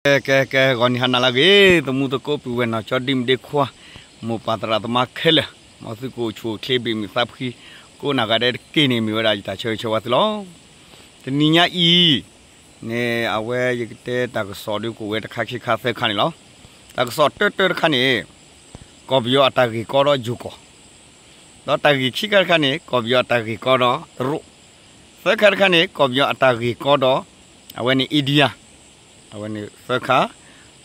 ကဲ ကဲ ကဲ ဂီၤနံၤဟါနၤလၢအဂ့ၤ သမူသကိးပုၢ်ဝဲၢ်နီၢ်ကၠီဒံၣ်မုၣ်ဒ့ခွါ မိၢ်ပၢ်သရၣ်သမါခဲလၢာ် မ်သုကအိၣ်ဆူၣ်အိၣ်ချ့ဘၣ်မုာ်သးဖှံ ကိးနၤဂၤဒဲးတက့ၢ်န့ၣ် မ့ၢ်ဝဲဒၣ်ယတၢ်ဆၢဂ့ၤဆၢဝါသုလီၤ. တနံၤညါအံၤန့ၣ် အဝဲယကတဲတၢ်ကစီၣ်ဒုးကအိၣ်ဝဲတခါခံခါသၢခါန့ၣ်လီၤ. တၢ်ကစီၣ်တၢတၢတခါန့ၣ် ကီၢ်ပယီၤအတၢ်ဂ့ၢ်ကီဒီးယိၤကီၢ် ဒီးတၢ်ဂ့ၢ်ခံခါတခါန့ၣ် ကီၢ်ပယီၤအတၢ်ဂ့ၢ်ကီဒီးတရူး, သၢခါတခါန့ၣ် ကီၢ်ပယီၤအတၢ်ဂ့ၢ်ကီဒီး အဝဲန့ၣ် India အဝဲန့ၣ်သၢခါ,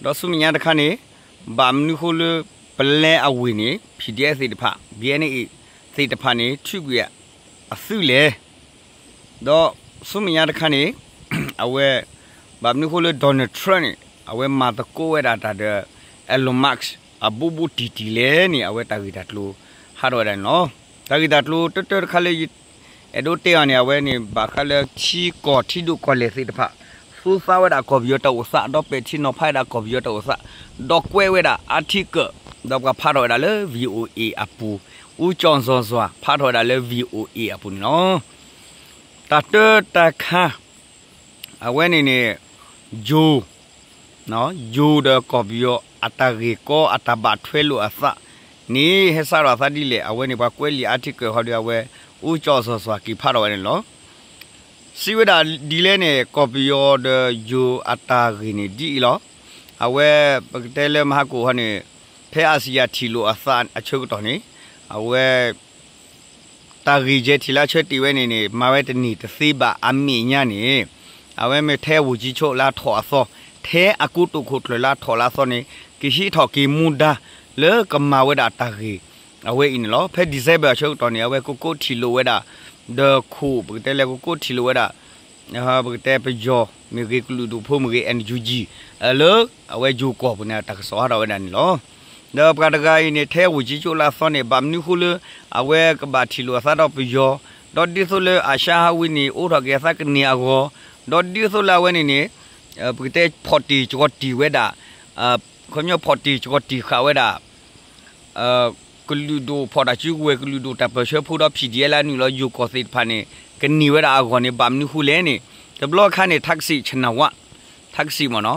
ဒီးဆူမဲာ်ညါတခါန့ၣ် ဘၣ်မနုၤဃိလၢ ပလဲအဝ့ၢ်န့ၣ် PDF သ့ၣ်တဖၣ် BNA သ့ၣ်တဖၣ်န့ၣ် ထုးကွံာ်အသုးလဲၣ် ဒီးဆူမဲာ်ညါတခါန့ၣ် အဝဲ ဘၣ်မနုၤဃိလၢ Donald Trump န့ၣ် အဝဲမၤသကိးဝဲဒၣ်တၢ်ဒီး Elon Musk အဘူးဘူးတံၢ်တံၢ်လဲၣ်န့ၣ် အဝဲတၢ်ဂ့ၢ်တၢ်ကျိၤဟးထီၣ်ဝဲဒၣ်န့ၣ်လီၤ. တၢ်ဂ့ၢ်တၢ်ကျိၤတၢတၢတခါလၢ အဲၣ်ဒိးတဲအီၤန့ၣ် အဝဲန့ၣ် ဘၣ်ဃးလၢထံကီၢ်ထံဒိၣ်ကီၢ်လဲၢ်သ့ၣ်တဖၣ် သူသးဝဲဒၣ်ကီၢ်ပယီၤတၢ်အိၣ်သး ဒီးပဲာ်ထံနီၤဖးဝဲဒၣ်ကီၢ်ပယီၤတၢ်အိၣ်သး, ဒီးကွဲးဝဲဒၣ် article ဒီးပှၤဖးထီၣ်ဝဲဒၣ်လၢ VOA အပူၤ, အူကၠီၣ်စီၤစွၤ ဖးထီၣ်ဝဲဒၣ်လၢ VOA အပူၤန့ၣ်လီၤ. တၢ်တၢတၢ်ခါ အဝဲန့ၣ်န့ၣ် ယိၤ ယိၤဒီးကီၢ်ပယီၤအတၢ်ဂ့ၢ်ကီအတၢ်ဘၣ်ထွဲလိာ်အသးန့ၣ် ဟဲစးထီၣ်အသးဒ်လဲၣ် အဝဲန့ၣ် ပှၤကွဲးလံာ် article ဃီဒီးအဝဲ အူကၠီၣ်စီၤစွၤက့ၤဖးထီၣ်ဝဲန့ၣ်လီၤ. စံးဝဲဒၣ်ဒ်လဲၣ်န့ၣ် ကီၢ်ပယီၤဒီးယိၤအတၢ်ဂ့ၢ်န့ၣ်ဒ်အံၤလီၤ. အဝဲ ပကတဲလၢမဟါကိၣ်ဟီန့ၣ် ဖဲအၤစံယၤထံၣ်လိာ်အသးအဆၢကတီၢ်န့ၣ် အဝဲ တၢ်ဂ့ၢ်ယဲၢ်ထံၣ်လၢအဆၢတ့ၢ်ဝဲန့ၣ်န့ၣ် မၤဝဲတန့ၢ်တသ့ဘၣ်အမဲာ်ညါန့ၣ် အဝဲမ့ၢ်ထဲအဝိၢ်ကံဆိလၢအထီၣ်အသီ ထဲအကိတိာ်ခိၣ်ကျၢၢ်လၢအထီၣ်လၢအသီန့ၣ် ကဟံးထီၣ်က့ၤမူဒါလၢကမၤဝဲဒၣ်တၢ်ဂ့ၢ် အဝဲအံၤန့ၣ်လီၤ. ဖဲ December အဆၢကတီၢ်န့ၣ် အဝဲကကိးထံၣ်လိာ်ဝဲဒၣ် ဒီးခိၣ် ပကတဲလၢကကိးထံၣ်လိာ်ဝဲဒၣ် ပကတဲပယီၤမ့ၢ်ဂ့ၤ ကလုာ်ဒူၣ်ဖိမ့ၢ်ဂ့ၤ NUG လၢအဝဲယိၤကီၢ်ပူၤန့ၣ် တၢ်ကစီၣ်ဟးထီၣ်ဝဲဒၣ်န့ၣ်လီၤ. ဒီးပှၤတဂၤအံၤန့ၣ် ထဲအဝိၢ်ကံဆိလၢအသီန့ၣ် ဘၣ်မနုၤဃိလၢ အဝဲကဘၣ်ထံၣ်လိာ်အသးဒီးပယီၤ, ဒီးဒ်သိးလၢအၤၡါဟးဝံန့ၣ် အိးထီၣ်က့ၤအသးကန့ၢ်အဂီၢ်, ဒီးဒ်သိးလၢအဝဲန့ၣ်န့ၣ် ပကတဲဖီၣ်တ့ၢ်စှီၤတံၢ်ဝဲဒၣ် ခီပညီဖီၣ်တ့ၢ်စှီၤတံၢ်ဃာ်ဝဲဒၣ် ကလုာ်ဒူၣ်ဖီၣ်တၢ်စုကဝဲၤ ကလုာ်ဒူၣ်တၢ်ပၢၢ်ဆၢဖိဒီး ဖံၣ်ဒံၣ်အဲလၢအနုာ်လီၤယိၤကီၢ်သ့ၣ်တဖၣ်န့ၣ် ကန့ၢ်ဝဲဒၣ်အဂီၢ်န့ၣ် ဘၣ်မနုၤဃိလဲၣ်န့ၣ် တဘျီခါန့ၣ် ထးစံး ဆနဝး ထးစံးမ့ၢ်နီၤ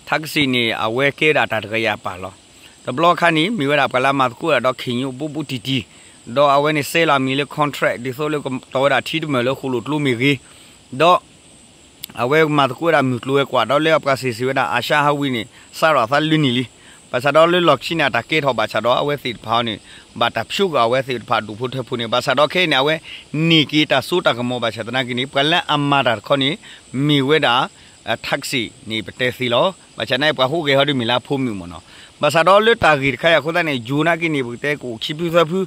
ထးစံးန့ၣ် အဝဲကဲဒၣ်တၢ်တကယၤပာ်လီၤ. တဘျီခါန့ၣ် မ့ၢ်ဝဲဒၣ်ပှၤလၢအမၤသကိးဒၣ်ဒီး ခ့ၣ်ညိဘူးဘူးတံၢ်တံၢ်, ဒီးအဝဲန့ၣ်စဲလီၤအမံၤလၢ contract ဒ်သိးလၢကတီၤဝဲဒၣ်ထံတမၢၢ်လၢဃိၣ်လိၣ်ကျိမ့ၢ်ဂ့ၤ, ဒီး အဝဲမၤသကိးဝဲဒၣ်မုၢ်ကျိၤဝဲၤကွာ် ဒီးလၢအပှၤစံးစ့ၢ်ဝဲဒၣ် အၤၡါဟးဝံန့ၣ် စးထီၣ်အသးလၢနံၣ်လံ. ဘၣ်ဆၣ်ဒီးလၢလီၢ်ခံန့ၣ် အတၢ်ကဲထီၣ်ဘၣ်ဆၣ်ဒီး အဝဲသ့ၣ်တဖၣ်န့ၣ် ဘၣ်တၢ်ဖျိကွံာ်အဝဲသ့ၣ်တဖၣ်ဒူၣ်ဖိထၢဖိန့ၣ် ဘၣ်ဆၣ်ဒီးခဲအံၤန့ၣ် အဝဲန့ၢ်က့ၤတၢ်စိတၢ်ကမီၤဘၣ်ဆၣ်သနာ်က့န့ၣ် ပှၤလၢအမၤတၢ်တခီန့ၣ် မ့ၢ်ဝဲဒၣ် ထးစံးန့ၣ် ပတဲသ့လီၤ. ဘၣ်ဆၣ်သနာ်က့ ပှၤဟူးဂဲၤဟီဒုးမ့ၢ်လၢအဖိမုၣ်မ့ၢ်နီၤ. ဘၣ်ဆၣ်ဒီးလၢတၢ်ဂ့ၢ်တခါအံၤအဃိသတးန့ၣ် ယိၤနာ်က့န့ၣ် ပကတဲကအိၣ်ခံဖုသၢဖု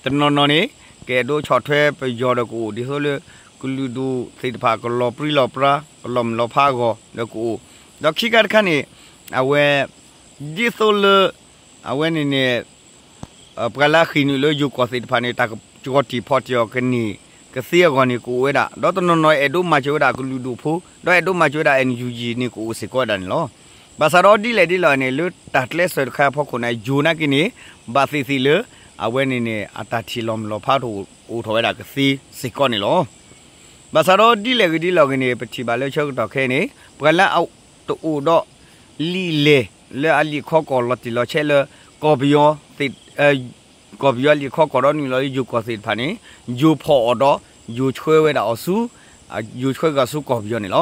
တနီၤနီၤန့ၣ် ကအဲၣ်ဒိးဆီၣ်ထွဲပယီၤဒီးကအိၣ် ဒ်သိးလၢ ကလုာ်ဒူၣ်သ့ၣ်တဖၣ် ကလီၤပြံလီၤပြါ ကလီၤမုၢ်လီၤဖးအဂီၢ်ဒီးကအိၣ်, ဒီးခံခါတခါန့ၣ် အဝဲ ဒ်သိးလၢ အဝဲန့ၣ်န့ၣ် ပှၤလၢအဃ့ၢ်နုာ်လၢယိၤကီၢ်သ့ၣ်တဖၣ်န့ၣ် တၢ်ကကီၤတံၢ်ဖီၣ်တ့ၢ်အီၤကန့ၢ်ကသ့အဂီၢ်န့ၣ် ကအိၣ်ဝဲဒၣ်, ဒီးတနီၤနီၤအဲၣ်ဒိးမၤစၢၤဝဲဒၣ်ကလုာ်ဒူၣ်ဖိ ဒီးအဲၣ်ဒိးမၤစၢၤဝဲဒၣ် NUG န့ၣ်ကအိၣ်စ့ၢ်ကီးဝဲဒၣ်န့ၣ်လီၤ. ဘၣ်ဆၣ်ဒီးဒ်လဲၣ်ဒ်လဲၣ်န့ၣ် လၢတၢ်ကျဲးစၢးတခါအဖီခိၣ်န့ၣ် ယိၤနာ်က့န့ၣ် ဘၣ်သ့ၣ်သ့ၣ်လၢ အဝဲန့ၣ်န့ၣ် အတၢ်ထံၣ်လီၤမုၢ်လီၤဖးတအိၣ်ထီၣ်ဝဲဒၣ်ကသ့စ့ၢ်ကီးန့ၣ်လီၤ. ဘၣ်ဆၣ်ဒီးဒ်လဲၣ်ဂ့ၤဒ်လဲၣ်ဂ့ၤန့ၣ် ပထံၣ်ဘၣ်လၢဆၢကတီၢ်ခဲအံၤန့ၣ် ပှၤလၢအတအိၣ်ဒီးလံာ်လဲၢ်လၢအလံာ်ခီကီၢ်လီၤတံၢ်လီၤဆဲးလၢ ကီၢ်ပယီၤ ကီၢ်ပယီၤလံာ်ခီကီၢ်ဒီးနုာ်လီၤလၢယိၤကီၢ်သ့ၣ်တဖၣ်န့ၣ် ယိၤဖီၣ်အီၤဒီး ယိၤဆှၢဝဲဒၣ်အီၤဆူ ယိၤဆှၢဂၤဆူကီၢ်ပယီၤန့ၣ်လီ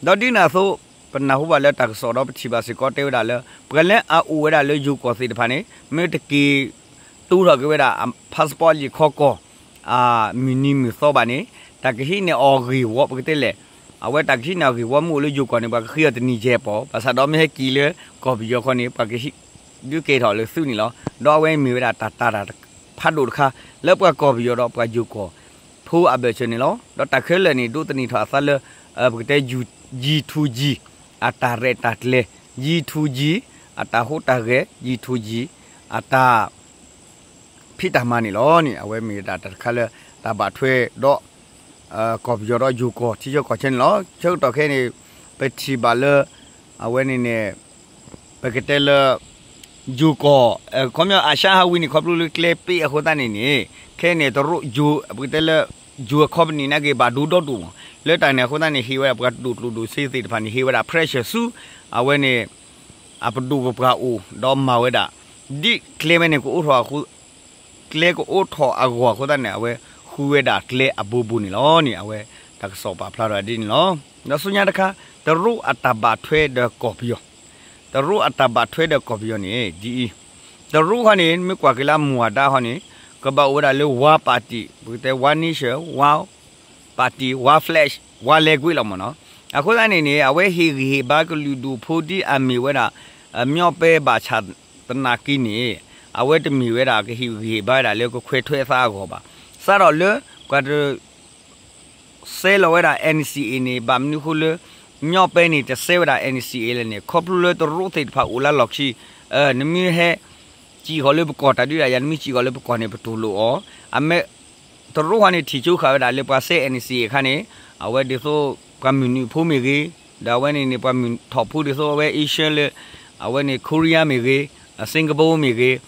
ၤ. ဒီးဒ်န့ၣ်အသိး ပနၢ်ဟူဘၣ်လၢတၢ်ကစီၣ်ဒီးပထံၣ်ဘၣ်စ့ၢ်ကီးတဲဝဲဒၣ်လၢ ပှၤလၢအအိၣ်ဝဲဒၣ်လၢယိၤကီၢ်သ့ၣ်တဖၣ်န့ၣ် မ့ၢ်တက့ၤ တူၢ်ထီၣ်က့ၤဝဲဒၣ် passport လံာ်ခီကီၢ် မုၢ်နံၤမုၢ်သီဘၣ်န့ၣ် တၢ်ကဟံးန့ၢ်အီၤဂ့ၢ်ဝီ ပကတဲလဲၣ်, အဝဲတၢ်ကဟံးန့ၢ်အီၤဂ့ၢ်ဝီမ့ၢ်အိၣ်လၢယိၤကီၢ်န့ၣ် ပှၤကဃ့အီၤတနံၤယဲၢ်ပီၢ်, ဘၣ်ဆၣ်ဒီးမ့ၢ်ဟဲက့ၤလၢကီၢ်ပယီၤခီန့ၣ် ပှၤကဟံး ဒုးကဲထီၣ်လၢသုးန့ၣ်လီၤ. ဒီးအဝဲမ့ၢ်ဝဲဒၣ်တၢ်တာ်တၢ်ဖးဒိၣ်တခါ လၢပှၤကီၢ်ပယီၤဒီးပှၤယိၤကီၢ်ဖိအဘၢၣ်စၢၤန့ၣ်လီၤ. ဒီးတၢ်ခဲလၢာ်န့ၣ် ဒိးသန့ၤထီၣ်အသးလၢ ပကတဲ G to G အတၢ်ရဲၣ်တၢ်ကျဲၤ, G to G အတၢ်ဟူးတၢ်ဂဲၤ, G to G အတၢ် ဖံးတၢ်မၤန့ၣ်လီၤန့ၣ် အဝဲမ့ၢ်ဝဲဒၣ်တၢ်တခါလၢ တၢ်ဘၣ်ထွဲဒီး ကီၢ်ပယီၤဒီးယိၤကီၢ် ထံဆၢကီၢ်ဆၢန့ၣ်လီၤ. ဆၢကတီၢ်ခဲအံၤန့ၣ် ပထံၣ်ဘၣ်လၢ အဝဲန့ၣ်န့ၣ် ပကတဲလၢ ယိၤကီၢ် ခီပညီအၤၡါဟးဝံန့ၣ် ခီဖျိလၢကျဲပ့အဃိသတးန့ၣ်န့ၣ် ခဲအံၤန့ၣ် တရူးယိၤ ပကတဲလၢ ယိၤအ company နာ်က့ ဘၣ်ဒိဒီဒိၣ်မး လၢတၢ်န့ၣ်အဃိသတးန့ၣ် ဟ့ၣ်ဝဲဒၣ်ပှၤဒိၣ်ကျိၣ်ဒိၣ်စ့သ့ၣ်တဖၣ်န့ၣ် ဟ့ၣ်ဝဲဒၣ် pressure ဆူ အဝဲန့ၣ် အပဒိၣ်ပပှၢ်အိၣ် ဒီးမၤဝဲဒၣ် ဒ်ကျဲဝဲန့ၣ်ကအိးထီၣ်အဃိ ကျဲကအိးထီၣ်အဂီၢ်အဃိသတးန့ၣ် အဝဲဃုဝဲဒၣ်ကျဲအဘိဘိန့ၣ်လီၤန့ၣ် အဝဲတၢ်ကစီၣ်ပာ်ဖျါထီၣ်ဒ်န့ၣ်လီၤ. ဒီးဆူညါတခါ တရူးအတၢ်ဘၣ်ထွဲဒီးကီၢ်ပယီၤ တရူးအတၢ်ဘၣ်ထွဲဒီးကီၢ်ပယီၤန့ၣ် ဒ်အံၤ, တရူးခီန့ၣ် မ့ၢ်ကွၢ်က့ၤလၢမူၤဝါဒၣ်ခီန့ၣ် ကဘၣ်အိၣ်ဝဲဒၣ်လၢ one party ပကတဲ one nation one party one flag one language လီၤမ့ၢ်နီၤ. အဃိသတးန့ၣ်န့ၣ် အဝဲဟ့ၣ်ဂံၢ်ဟ့ၣ်ဘါကလုာ်ဒူၣ်ဖိဒ်အမ့ၢ်ဝဲဒၣ် အမျီၣ်ပဲဘၣ်ဆၣ်သနာ်က့န့ၣ် အဝဲတမ့ၢ်ဝဲဒၣ်ကဟ့ၣ်ဂံၢ်ဟ့ၣ်ဘါဝဲဒၣ်လၢကခွဲးထွဲအသးအဂီၢ်ဘၣ်. စးထီၣ်လၢပှၤတ ဆဲးလီၤဝဲဒၣ် NCA န့ၣ် ဘၣ်မနုၤဃိလၢ မျီၣ်ပဲန့ၣ် တဆဲးဝဲဒၣ် NCA လဲၣ်န့ၣ် ခီဖျိလၢတရူးသ့ၣ်တဖၣ်အိၣ်လၢလီၢ်ခံ နမ့ၢ်ဟဲ စံၣ်ဃီၤလၢပကီၢ်တၢ်ဒုးတၢ်ယၤ နမ့ၢ်စံၣ်ဃီၤလၢပကီၢ်န့ၣ် ပတူၢ်လိာ်အီၤ. အမ့ၢ် တရူးခီန့ၣ် ထံၣ်ကၠိဃာ်ဝဲဒၣ်လၢပှၤဆဲး NCA အခါန့ၣ် အဝဲဒ်သိးပှၤမုၢ်နုာ်ဖိမ့ၢ်ဂ့ၤ, ဒီးအဝဲန့ၣ်န့ၣ် ပှၤမုၢ်ထီၣ်ဖိဒ်သိးအဝဲ Asia လၢ အဝဲန့ၣ် Korea မ့ၢ်ဂ့ၤ, Singapore မ့ၢ်ဂ့ၤ,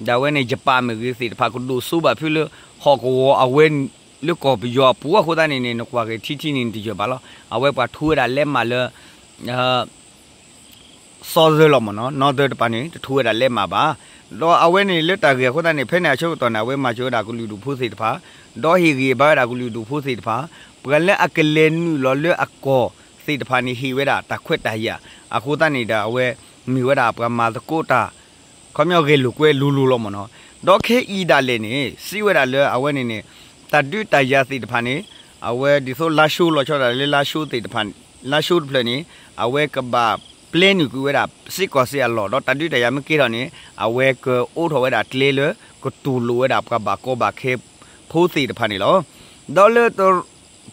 ဒီးအဝဲန့ၣ် Japan မ့ၢ်ဂ့ၤသ့ၣ်တဖၣ် ကဒိၣ်စိဘၣ်ဖုလၢ ဟီၣ်ကဝီၤအဝဲ လၢကီၢ်ပယီၤအပူၤအဃိသတးန့ၣ်န့ၣ် နကွၢ်က့ၤထံထံန့ၣ် တယၢၤဘၣ်လီၤ. အဝဲပှၤထိဝဲဒၣ်လဲးမးလၢ စီၤသၢလီၤမ့ၢ်နီၤ, နီၢ်သၢတပၤန့ၣ် တထိဝဲဒၣ်လဲးမးဘၣ်. ဒီးအဝဲန့ၣ်လၢတၢ်ဂ့ၢ်အဃိသတးန့ၣ် ဖဲန့ၣ်အဆၢကတီၢ်န့ၣ် အဝဲမၤစၢၤဝဲဒၣ်ကလုာ်ဒူၣ်ဖိသ့ၣ်တဖၣ်, ဒီးဟ့ၣ်ဂံၢ်ဘါဝဲဒၣ်ကလုာ်ဒူၣ်ဖိသ့ၣ်တဖၣ်, ပှၤလၢအကလဲၤနုာ်လီၤလၢအကီၢ်သ့ၣ်တဖၣ်န့ၣ် ဟ့ၣ်ဝဲဒၣ်တၢ်ခွဲးတၢ်ယာ်, အဃိသတးန့ၣ်ဒီး အဝဲမ့ၢ်ဝဲဒၣ်ပှၤမၤသကိးတၢ် ခီပညီဂဲၤလိာ်ကွဲလိၤလိၤလီၤမ့ၢ်နီၤ. ဒီးခဲအံၤဒၣ်လဲာ်န့ၣ် စံးဝဲဒၣ်လၢအဝဲန့ၣ်န့ၣ် တၢ်ဒုးတၢ်ယၤသ့ၣ်တဖၣ်န့ၣ် အဝဲဒ်သိးလါၡိလီၤဆီဒၣ်တၢ်လၢလါၡိသ့ၣ်တဖၣ်, လါၡိတဖျၢၣ်န့ၣ် အဝဲကဘၣ်ပျဲနုာ်ကွံာ်ဝဲဒၣ်စ့ၢ်ကီးစ့ၢ်အလီၢ် ဒီးတၢ်ဒုးတၢ်ယၤမ့ၢ်ကဲထီၣ်န့ၣ် အဝဲကအိးထီၣ်ဝဲဒၣ်ကျဲလၢ ကတူၢ်လိာ်ဝဲဒၣ်ပှၤဘၣ်ကီဘၣ်ခဲဖိသ့ၣ်တဖၣ်န့ၣ်လီၤ. ဒီးလၢ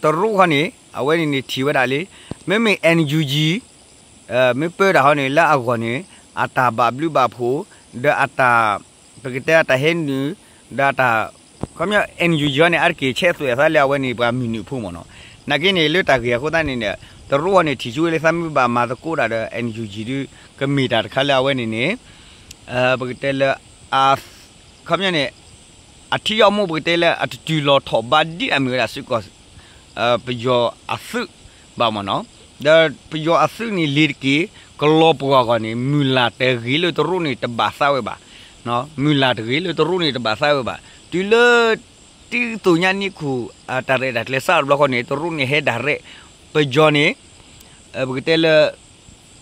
တရူးခီန့ၣ် အဝဲန့ၣ်န့ၣ်ထံၣ်ဝဲဒၣ်လံ, မ့မ့ၢ် NUG မ့ၢ်ပၢတၢ်ဟီန့ၣ် လၢအဂီၢ်န့ၣ် အတၢ်ဘၣ်ဘျုးဘၣ်ဖှိၣ် ဒီးအတၢ် ပကတဲအတၢ်ဟဲနုာ် ဒီးအတၢ် ခီပညီ NUG ဟီန့ၣ် အါတက့ၢ်ဆဲးသွဲၣ်အသးလၢအဝဲန့ၣ် ပှၤမုၢ်နုာ်ဖိမ့ၢ်နီၤ. နာ်က့န့ၣ် လၢတၢ်ဂ့ၢ်အဃိသတးန့ၣ်န့ၣ် တရူးဟီန့ၣ် ထံၣ်ဆူဝဲလၢသးမ့ၢ်ဘၣ်မၤသကိးတၢ်ဒီး NUG ဒုး ကမ့ၢ်တၢ်တခါလၢအဝဲန့ၣ်န့ၣ် ပကတဲလၢ အ ခီပညီန့ၣ် အထံအီမိၢ်ပကတဲလၢအတတုၤလီၤထီၣ်ဘးဒ်အမ့ၢ်ဝဲဒၣ်စ့ၢ်ကီး ပယီၤအသုးဘၣ်မ့ၢ်နီၤ. ဒီးပယီၤအသုးန့ၣ်လ့ၤတက့ၢ် ကလီၤပှီၢ်အဂီၢ်န့ၣ် မုၢ်လၢ်တဂ့ၤလၢတရူးန့ၣ်တဘၣ်သးဝဲဘၣ်, မုၢ်လၢ်တဂ့ၤလၢတရူးန့ၣ်တဘၣ်သးဝဲဘၣ်. တုၤလၢ တံၤသိၣ်ညါနံၣ်ခူၣ် တၢ်ရဲၣ်တၢ်ကျဲၤစးထီၣ်တဘျီဃီန့ၣ် တရူးန့ၣ်ဟဲဒၣ်ရဲၣ် ပယီၤန့ၣ် ပကတဲလၢ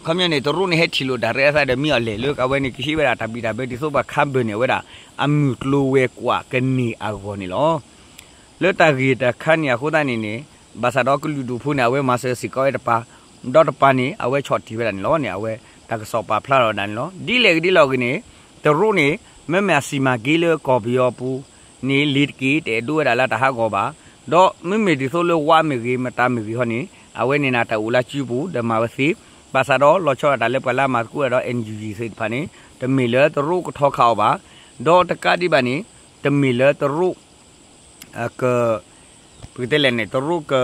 ခီပညီန့ၣ် တရူးန့ၣ်ဟဲထံၣ်လိာ်ဒၣ်ရဲၣ်အသးဒီးမ့ၢ်အီၤလဲၣ်လၢအဝဲန့ၣ် ကဟ့ၣ်ဝဲဒၣ်တၢ်ဘံၣ်တၢ်ဘၢဒ်သိးပှၤခးဘၢၣ်န့ၢ်ဝဲဒၣ် အမုၢ်ကျိၤဝဲၤကွာ်ကန့ၢ်အဂီၢ်န့ၣ်လီၤ. လၢတၢ်ဂ့ၢ်တခါန့ၣ်အဃိသတးန့ၣ်န့ၣ် ဘၣ်ဆၣ်ဒီးကလုာ်ဒူၣ်ဖိန့ၣ် အဝဲမၤစၢၤစ့ၢ်ကီးဝဲတပၤ, ဒီးတပၤန့ၣ် အဝဲဆီၣ်တံၢ်ဝဲဒၣ်န့ၣ်လီၤန့ၣ် အဝဲတၢ်ကစီၣ်ပာ်ဖျါထီၣ်ဝဲဒၣ်န့ၣ်လီၤ. ဒ်လဲၣ်ဂ့ၤဒ်လဲၣ်ဂ့ၤန့ၣ် တရူးန့ၣ် မ့မ့ၢ်အစံၣ်မၤက့ၤလၢကီၢ်ပယီၤပူၤန့ၣ် လ့ၤတက့ၢ် တအဲၣ်ဒိးဝဲဒၣ်လၢတၢ်ဟးဂီၤဘၣ်. ဒီးမ့မ့ၢ်ဒ်သိးလၢဝါမ့ၢ်ဂ့ၤ မတၤမ့ၢ်ဂ့ၤဟီန့ၣ် အဝဲန့ၣ်နၤတၢ်အိၣ်လၢစုပူၤ ဒီးမၤဝဲသ့, ဘၣ်ဆၣ်ဒီးလီၤဆီဒၣ်တၢ်လၢပှၤလၢအမၤသကိးတၢ်ဒီး NUG သ့ၣ်တဖၣ်န့ၣ် တမ့ၢ်လၢတရူးကထီခးအီၤဘၣ်, ဒီးတကးဒံးဘၣ်န့ၣ် တမ့ၢ်လၢတရူး က ပကတဲလဲၣ်န့ၣ် တရူးက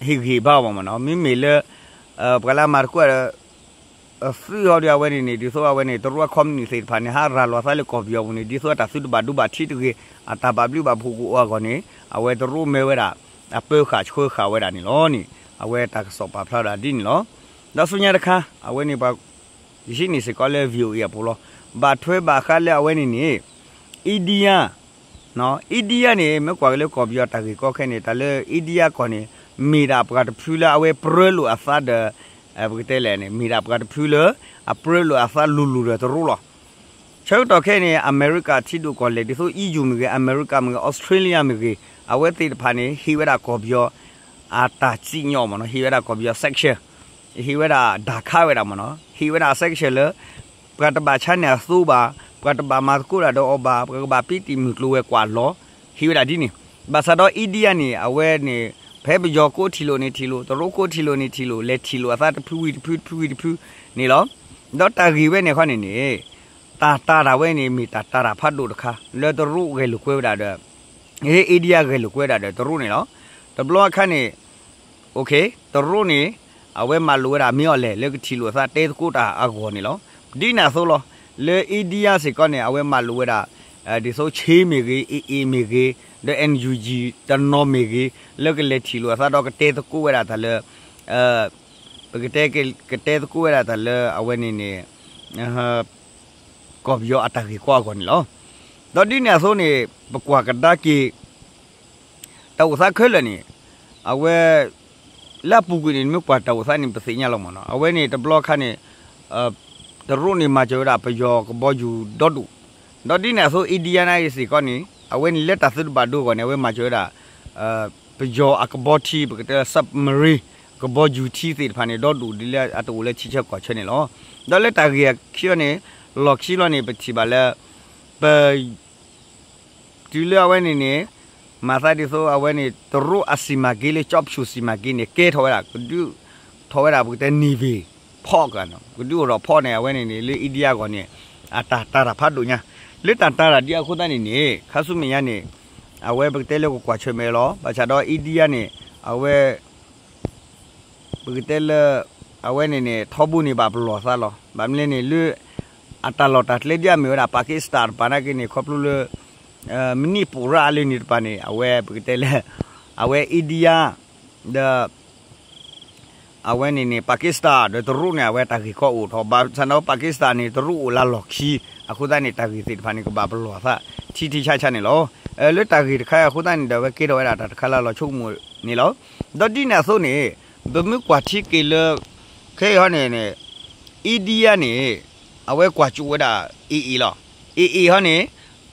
ဟ့ၣ်ဂံၢ်ဘါအီၤဘၣ်မ့ၢ်နီၤ, မ့မ့ၢ်လၢ ပှၤလၢအမၤသကိးဒီး သုးဟီဒီးအဝဲန့ၣ်န့ၣ် ဒ်သိးအဝဲန့ၣ် တရူးအခီပနံၣ်သ့ၣ်တဖၣ်န့ၣ် ဟးရၤလီၤသးလၢကီၢ်ပယီၤပူၤန့ၣ် ဒ်သိးအတၢ်သုတဘၣ်ဒိဘၣ်ထံးတဂ့ၤ အတၢ်ဘၣ်ဘျုးဘၣ်ဖှိၣ်ကအိၣ်အဂီၢ်န့ၣ် အဝဲတရူးမၢဝဲဒၣ် အပၢဃာ်ဆှၢဃာ်ဝဲဒၣ်န့ၣ်လီၤန့ၣ် အဝဲတၢ်ကစီၣ်ပာ်ဖျါဒၣ်ဒ်န့ၣ်လီၤ. ဒီးဆူညါတခါ အဝဲန့ၣ်ပှၤ ယဟံးန့ၢ်စ့ၢ်ကီးလၢ VOA အပူၤလီၤ. ဘၣ်ထွဲဘၣ်ဃးလၢအဝဲန့ၣ်န့ၣ် India India န့ၣ် မ့ၢ်ကွၢ်က့ၤလၢကီၢ်ပယီၤတၢ်ဂ့ၢ်ကီခဲန့ၣ် တၢ်လၢ India ကီၢ်န့ၣ် မ့ၢ်ဒၣ်ပှၤတဖုလၢအဝဲပြၢလိာ်အသးဒီး ပကတဲလဲၣ်န့ၣ် မ့ၢ်ဒၣ်ပှၤတဖုလၢ အပြၢလိာ်အသးလိၤလိၤဒီးတရူးလီၤ. ဆၢကတီၢ်ခဲအံၤန့ၣ် အမဲရကၤထံဒိၣ်ကီၢ်လဲၢ် ဒ်သိး EU မ့ၢ်ဂ့ၤ, အမဲရကၤမ့ၢ်ဂ့ၤ, Australia မ့ၢ်ဂ့ၤ, အဝဲသ့ၣ်တဖၣ်န့ၣ် ဟ့ၣ်ဝဲဒၣ်ကီၢ်ပယီၤ အတၢ်စံၣ်ညီၣ်မ့ၢ်နီၤ, ဟ့ၣ်ဝဲဒၣ်ကီၢ်ပယီၤ sanction ဟ့ၣ်ဝဲဒၣ်ဒၣ်ခးဝဲဒၣ်မ့ၢ်နီၤ, ဟ့ၣ်ဝဲဒၣ် sanction လၢ ပှၤတဘၣ်ဆါန့ၢ်အသိဘၣ်, ပှၤတဘၣ်မၤသကိးတၢ်ဒီးအီၤဘၣ်, ပှၤကဘၣ်ပံးတံာ်မုၢ်ကျိၤဝဲၤကွာ်လီၤ, ဟ့ၣ်ဝဲဒၣ်ဒ်န့ၣ်. ဘၣ်ဆၣ်ဒီး India န့ၣ် အဝဲန့ၣ် ဖဲပယီၤကိးထံၣ်လိာ်န့ၣ်ထံၣ်လိာ်, တရူးကိးထံၣ်လိာ်န့ၣ်ထံၣ်လိာ်, လဲၤထံၣ်လိာ်အသးတဖုဝံၤတဖု တဖုဝံၤတဖုန့ၣ်လီၤ. ဒီးတၢ်ဂ့ၢ်ဝဲန့ၣ်ခီန့ၣ်န့ၣ် တၢ်တာ်တၢ်ဝဲန့ၣ် မ့ၢ်တၢ်တာ်တၢ်ဖးဒိၣ်တခါ လၢတရူးဂဲၤလိာ်ကွဲဝဲဒၣ်ဒီး India ဂဲၤလိာ်ကွဲဒၣ်ဒီးတရူးန့ၣ်လီၤ. တဘျီအခါန့ၣ် တရူးန့ၣ် အဝဲမၤလိာ်ဝဲဒၣ်မ့ၢ်အီၤလဲၣ် လၢကထံၣ်လိာ်အသးတဲသကိးတၢ်အဂီၢ်န့ၣ်လီၤ. ဒ်န့ၣ်အသိးလီၤ. လၢ India စ့ၢ်ကီးန့ၣ် အဝဲမၤလိာ်ဝဲဒၣ် ဒ်သိး Chin မ့ၢ်ဂ့ၤ, A A မ့ၢ်ဂ့ၤ, ဒီး NUG တနီၤမ့ၢ်ဂ့ၤ လၢကလဲၤထံၣ်လိာ်အသးဒီးကတဲသကိးဝဲဒၣ်တၢ်လၢ ပကတဲ ကတဲသကိးဝဲဒၣ်တၢ်လၢအဝဲန့ၣ်န့ၣ် ကီၢ်ပယီၤအတၢ်ဂ့ၢ်ကီအဂီၢ်န့ၣ်လီၤ. ဒီးဒ်န့ၣ်အသိးန့ၣ် ပကွၢ်ကဒါက့ၤ တၢ်အိၣ်သးခဲလၢာ်န့ၣ် အဝဲ လၢအပူၤကွံာ်န့ၣ် မ့ၢ်ကွၢ်တၢ်အိၣ်သးန့ၣ် ပသ့ၣ်ညါလီၤမ့ၢ်နီၤ. အဝဲန့ၣ်တဘျီခါန့ၣ် တရူးန့ၣ် မၤစၢၤဝဲဒၣ်ပယီၤကဘီယူၤဒီဒူၣ်, ဒီးဒ်န့ၣ်အသိး India န့ၣ်စ့ၢ်ကီးန့ၣ် အဝဲန့ၣ်လၢတၢ်သုတဘၣ်ဒိအဂီၢ်န့ၣ် အဝဲမၤစၢၤဝဲဒၣ် ပယီၤအကဘီထံ ပကတဲလၢ submarine ကဘီယူၤထံသ့ၣ်တဖၣ်န့ၣ် ဒီဒူၣ်ဒ်လၢအတအိၣ်လၢဆံဆၢကီၢ်ဆၢန့ၣ်လီၤ. ဒီးလၢတၢ်ဂ့ၢ်အခံန့ၣ် လီၢ်ခံလီၤန့ၣ် ပထံၣ်ဘၣ်လၢ ပ တုၤလၢအဝဲန့ၣ်န့ၣ် မၤသးဒ်သိးအဝဲန့ၣ် တရူးအစီမံကိန်းလၢ ကျောက်ဖြူစီမံကိန်းန့ၣ် ကဲထီၣ်ဝဲဒၣ် ကဒုးထီၣ်ဝဲဒၣ် ပကတဲ navy ဖီၣ်က ကဒုးအိၣ်ထီၣ်ဖီၣ်န့ၣ် အဝဲန့ၣ်န့ၣ် လၢ India အဂီၢ်န့ၣ် အတၢ်တာ်တၢ်ဖးဒိၣ်ညါ, လၢတၢ်တာ်တၢ်ဒ်အဃိသတးန့ၣ်န့ၣ် ခါဆူမဲာ်ညါန့ၣ် အဝဲပကတဲလၢကကွၢ်ဆၢၣ်မဲာ်လီၤ. ဘၣ်ဆၣ်ဒီး India န့ၣ် အဝဲ ပကတဲလၢ အဝဲန့ၣ်န့ၣ် ထီဘိန့ၣ်ဘၣ်ပလီၢ်သးလီၤ. ဘၣ်မနုၤလဲၣ်န့ၣ် လၢ အတၢ်လီၢ်တၢ်ကျဲဒ်အမ့ၢ်ဝဲဒၣ် Pakistan တပၤနာ်က့န့ၣ် ခီဖျိလၢ မနံၣ်ပူၤရၣ်အလၢန့ၣ်တပၤန့ၣ် အဝဲပကတဲလၢ အဝဲ India ဒီး အဝဲန့ၣ်န့ၣ် Pakistan ဒီးတရူးန့ၣ် အဝဲတၢ်ဂ့ၢ်ကီအိၣ်ထီၣ် ဘၣ်ဆၣ်ဒီး Pakistan န့ၣ် တရူးအိၣ်လၢလီၢ်ခံ အဃိသတးန့ၣ် တၢ်ဂ့ၢ်သ့ၣ်တဖၣ်န့ၣ် ကဘၣ်ပလီၢ်သး ထံထံဆးဆးန့ၣ်လီၤ. လၢတၢ်ဂ့ၢ်တခါအံၤအဃိသတးန့ၣ်ဒီး အဝဲကဲထီၣ်ဝဲဒၣ်တၢ်တခါလၢလီၤဆိကမိၣ်န့ၣ်လီၤ. ဒီးဒ်န့ၣ်အသိးန့ၣ် ပမ့ၢ်ကွၢ်ထံက့ၤလၢ ခဲအံၤဟီန့ၣ်န့ၣ် India န့ၣ် အဝဲကွၢ်ကၠိဝဲဒၣ် AA လီၤ. AA ဟီန့ၣ်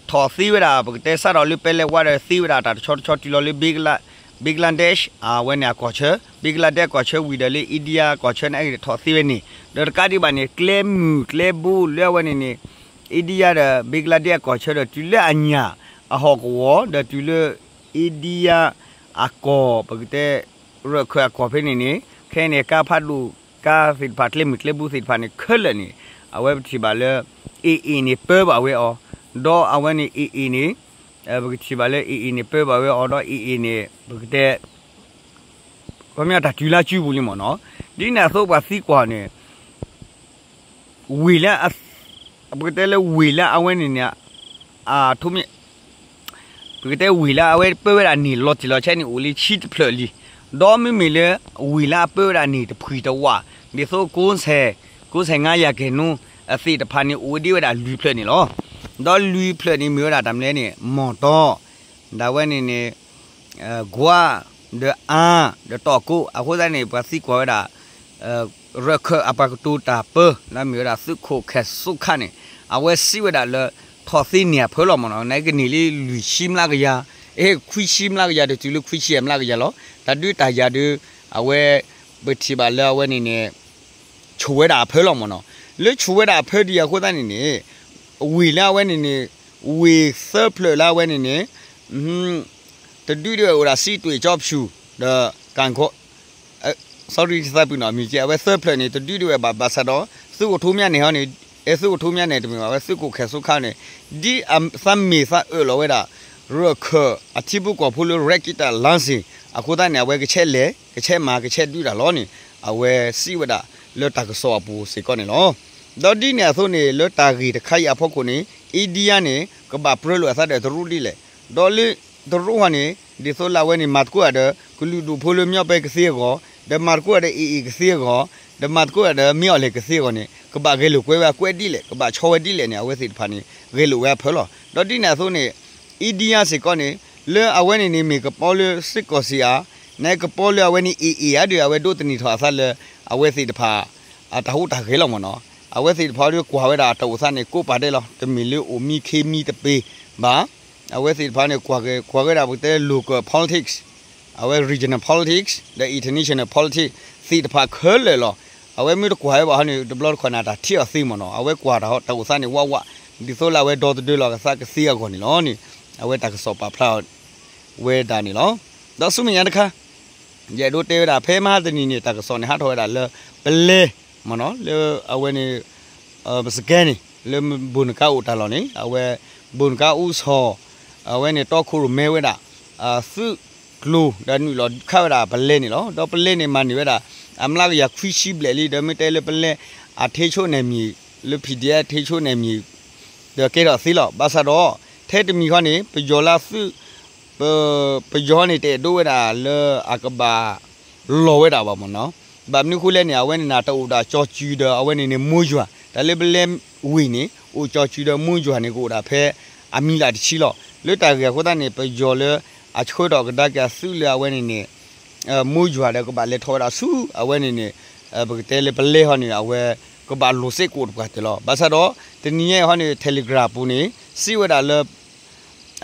ထီၣ်သ့ဝဲဒၣ် ပကတဲစးထီၣ်လၢပဲလဲၣ်ဝါဒီးသ့ဝဲဒၣ်တၢ်တဆီတဆီတုၤလီၤလၢ Bangladesh အဝဲန့ၣ်အကီၢ်ဆၢ Bangladesh အကီၢ်ဆၢဝံၤဒီးလၢ India အကီၢ်ဆၢန့ၣ် ထီၣ်သ့ဝဲန့ၣ် ဒီးတကးဒံးဘၣ်န့ၣ် ကျဲမုၢ်ကျဲဘိလၢအဝဲန့ၣ်န့ၣ် India ဒီး Bangladesh အကီၢ်ဆၢဒီးတုၤလၢအညၣ်အဟီၣ်ကဝီၤ ဒီးတုၤလၢ India အကီၢ် ပကတဲ ရၢၢ်ခၢၣ်အကီၢ်ဖဲန့ၣ်န့ၣ် ခဲအံၤန့ၣ် ကါဖးဒိၣ် ကါသ့ၣ်တဖၣ် ကျဲမုၢ်ကျဲဘိသ့ၣ်တဖၣ်န့ၣ် ခဲလၢာ်န့ၣ် အဝဲပထံၣ်ဘၣ်လၢ AA န့ၣ် ပၢဘၣ်ဝဲအီၤ ဒီးအဝဲန့ၣ် AA န့ၣ် ပကထံၣ်ဘၣ်လၢ AA န့ၣ် ပၢဘၣ်ဝဲအီၤဒီး AA န့ၣ် ပကတဲ ခီပညီတၢ်တုၤလၢစုပူၤလံမ့ၢ်နီၤ. ဒ်န့ၣ်အသိးပှၤသံကွၢ်န့ၣ် ဝ့ၢ်လၢ ပကတဲလၢဝ့ၢ်လၢအဝဲန့ၣ်န့ၣ် အထိ ပကတဲဝ့ၢ်လၢအဝဲပၢဝဲဒၣ်န့ၣ် လီၤတံၢ်လီၤဆဲးန့ၣ် အိၣ်လံဆံတဖျၢၣ်လံ. ဒီးမ့မ့ၢ်လၢ ဝ့ၢ်လၢအပၢဝဲဒၣ်န့ၣ် တဖှံၣ်တဝး ဒ်သိး ကိးဆဲး ကိးဆဲးငါယၤကဲၣ်နူ အသ့ၣ်တဖၣ်န့ၣ် အိၣ်ဝဲဒၣ်ဝဲဒၣ်လွံၢ်ဖျၢၣ်န့ၣ်လီၤ. ဒီးလွံၢ်ဖျၢၣ်န့ၣ် မ့ၢ်ဝဲဒၣ်တၢ်မနုၤလဲၣ်န့ၣ် မီၢ်တီ ဒ်ဝဲန့ၣ်န့ၣ် ကွၢ် ဒီးအါ ဒီးတီၢ်ကိး အဃိသတးန့ၣ် ပှၤသံကွၢ်ဝဲဒၣ် ရၢၢ်ခၢၣ်အပှၤကတိၤတၢ်ပၢ လၢမ့ၢ်ဝဲဒၣ်သုးခိၣ်ခဲၣ်စူခါန့ၣ် အဝဲစံးဝဲဒၣ်လၢ ထီၣ်သ့န့ၢ်အဖၢလီၤမ့ၢ်နီၤ. နကန့ၢ်လံလွံၢ်ဆံမျးကယၤ အဲ ခွံဆံမျးကယၤဒီးတုၤလၢခွံဆံယဲၢ်မျးကယၤလီၤ. တၢ်ဒုးတၢ်ယၤဒီး အဝဲ ပထံၣ်ဘၣ်လၢအဝဲန့ၣ်န့ၣ် ဆူၣ်ဝဲဒၣ်အဖၢလီၤမ့ၢ်နီၤ. လၢဆူၣ်ဝဲဒၣ်အဖၢဒ်အံၤအဃိသတးန့ၣ်န့ၣ် ဝ့ၢ်လၢအဝဲန့ၣ်န့ၣ် ဝ့ၢ်သၢဖျၢၣ်လၢအဝဲန့ၣ်န့ၣ် တဒုးဒံးဝဲအိၣ်ဒၣ် စံးတွ့ၣ် ကၠီဖၠူၣ် ဒီး ကၣ်ခီ sorry တသးပ့ၤနီၣ်မံၤကဲ အဝဲသၢဖျၢၣ်န့ၣ် တဒုးဒံးဝဲဘၣ် ဘၣ်ဆၣ်ဒီး သုးခိၣ်ထူမၠါန့ၣ်ဟီန့ၣ် အဲ သုးခိၣ်ထူမၠါန့ၣ် တမ့ၢ်ဘၣ် အဝဲသုးခိၣ်ခဲၣ်စူခါန့ၣ် ဒ်အသးမ့ၢ်သးအၢၣ်လီၤဝဲဒၣ် ရၢၢ်ခၢၣ်အထံဖိကီၢ်ဖိလၢ ရဲၣ်ကံတၢ်လါစ့ၣ် အဃိသတးန့ၣ် အဝဲကဆဲးလဲၤ ကဆဲးမၤ ကဆဲးဒုးတၢ်လီၤန့ၣ် အဝဲစံးဝဲဒၣ်လၢတၢ်ကစီၣ်အပူၤစ့ၢ်ကီးန့ၣ်လီၤ. ဒီးဒ်န့ၣ်အသိးန့ၣ် လၢတၢ်ဂ့ၢ်တခါအံၤအဖီခိၣ်န့ၣ် India န့ၣ် ကဘၣ်ပြၢလိာ်အသးဒီးတရူးဒ်လဲၣ်. ဒီးလၢတရူးဟီန့ၣ် ဒ်သိးလၢအဝဲန့ၣ် မၤသကိးတၢ်ဒီး ကလုာ်ဒူၣ်ဖိလၢ မြောက်ပိုင်း ကသ့အဂီၢ်, ဒီးမၤသကိးတၢ်ဒီး AA ကသ့အဂီၢ်, ဒီးမၤသကိးတၢ်ဒီး မင်းအောင်လှိုင် ကသ့အဂီၢ်န့ၣ် ကဘၣ်ဂဲၤလိာ်ကွဲဝဲအကွဲးဒ်လဲၣ်, ကဘၣ်ဆီဝဲဒ်လဲၣ်န့ၣ် အဝဲသ့ၣ်တဖၣ်န့ၣ် ဂဲၤလိာ်ဝဲအဖၢလီၤ. ဒီးဒ်န့ၣ်အသိးန့ၣ် India စ့ၢ်ကီးန့ၣ် လၢအဝဲန့ၣ်န့ၣ် မ့ၢ်ကပီၤလၢ စစ်ကောင်စီ ဧါ, နကပီၤလၢအဝဲန့ၣ် AA ဧါဒီး အဝဲဒိးသန့ၤထီၣ်အသးလၢ အဝဲသ့ၣ်တဖၣ် အတၢ်ဟူးတၢ်ဂဲၤလီၤမ့ၢ်နီၤ. အဝဲသ့ၣ်တဖၣ်ဒီးကွၢ်ဝဲဒၣ်တၢ်အိၣ်သးန့ၣ် ကိးပာ်ဒဲးလီၤ. တမ့ၢ်လၢအိၣ်မံခ့မံတပ့ၤဘၣ်. အဝဲသ့ၣ်တဖၣ်န့ၣ် ကွၢ်က့ၤ ကွၢ်ဝဲဒၣ်ပကတဲ local politics, အဝဲ regional politics ဒီး international politics သ့ၣ်တဖၣ်ခဲလၢာ်လီၤ. အဝဲမ့ၢ်တကွၢ်ဝဲဘၣ်ဟီန့ၣ် တဘျီတခီၣ်န့ၣ် တၢ်ထံၣ်အီၤသ့မ့ၢ်နီၤ. အဝဲကွၢ်တၢ်ဟီ တၢ်အိၣ်သးန့ၣ် ဝးဝး ဒ်သိးလၢအဝဲဒီသဒၢလီၤကသးကသ့အဂီၢ်န့ၣ်လီၤန့ၣ် အဝဲတၢ်ကစီၣ်ပာ်ဖျါဝဲဒၣ်န့ၣ်လီၤ. ဒီးဆူမဲာ်ညါတခါ ယအဲၣ်ဒိးတဲဝဲဒၣ် ဖဲမဟါတနံၤန့ၣ် တၢ်ကစီၣ်န့ၣ် ဟးထီၣ်ဝဲဒၣ်လၢ ပလဲ မ့ၢ်နီၤ လၢအဝဲန့ၣ် ပစကဲန့ၣ် လၢဘိၣ်နကါအိၣ်တၢ်လီၢ်န့ၣ် အဝဲ ဘိၣ်နကါအူစီၤ အဝဲန့ၣ် တီခိၣ်ရိၣ်မဲဝဲဒၣ် သုးကျိၤဒီးနုာ်လီၤခးဝဲဒၣ်ပလဲန့ၣ်လီၤ. ဒီးပလဲန့ၣ် မၤန့ၢ်ဝဲဒၣ် အမျးကယၤခွံဆံဘျဲၣ်လံ ဒီးမ့ၢ်တဲလၢပလဲ အထိန်းချုပ်နယ်မြေ လၢ PDF ထိန်းချုပ်နယ်မြေ ဒီးကဲထီၣ်သ့လီၤ. ဘၣ်ဆၣ်ဒီး ထဲတမံၤဃီန့ၣ် ပယီၤလၢသုး ပ ပယီၤန့ၣ် တအဲၣ်ဒိးဝဲဒၣ်လၢအကဘၣ်လီၤဝဲဒၣ်ဘၣ်မ့ၢ်နီၤ. ဘၣ်မနုၤဃိလဲၣ်န့ၣ် အဝဲန့ၣ်နၤတအိၣ်ဒီးကၠီၤစုၤဒီး အဝဲန့ၣ်န့ၣ် မိယွၤ တၢ်လၢပလဲဝ့ၢ်န့ၣ် အိၣ်ကၠီၤစုၤဒီးမိယွၤန့ၣ် ကအိၣ်ဒၣ်ဖဲအမံၤလၢ်တဆံလီၤ. လၢတၢ်ဂ့ၢ်အဃိသတးန့ၣ် ပယီၤလၢအဆှၢထီၣ်ကဒါက့ၤအသုးလၢအဝဲန့ၣ်န့ၣ် မိယွၤဒီး ကဘၣ်လဲၤထီၣ်ဝဲဒၣ်ဆူ အဝဲန့ၣ်န့ၣ် ပကတဲလၢပလဲဟီန့ၣ် အဝဲကဘၣ်လိာ်စ့ၢ်ကီးတပှၢ်တၢၢ်လီၤ. ဘၣ်ဆၣ်ဒီး တနံၤညါအံၤဟီန့ၣ် Telegram ပူၤန့ၣ် စံးဝဲဒၣ်လၢ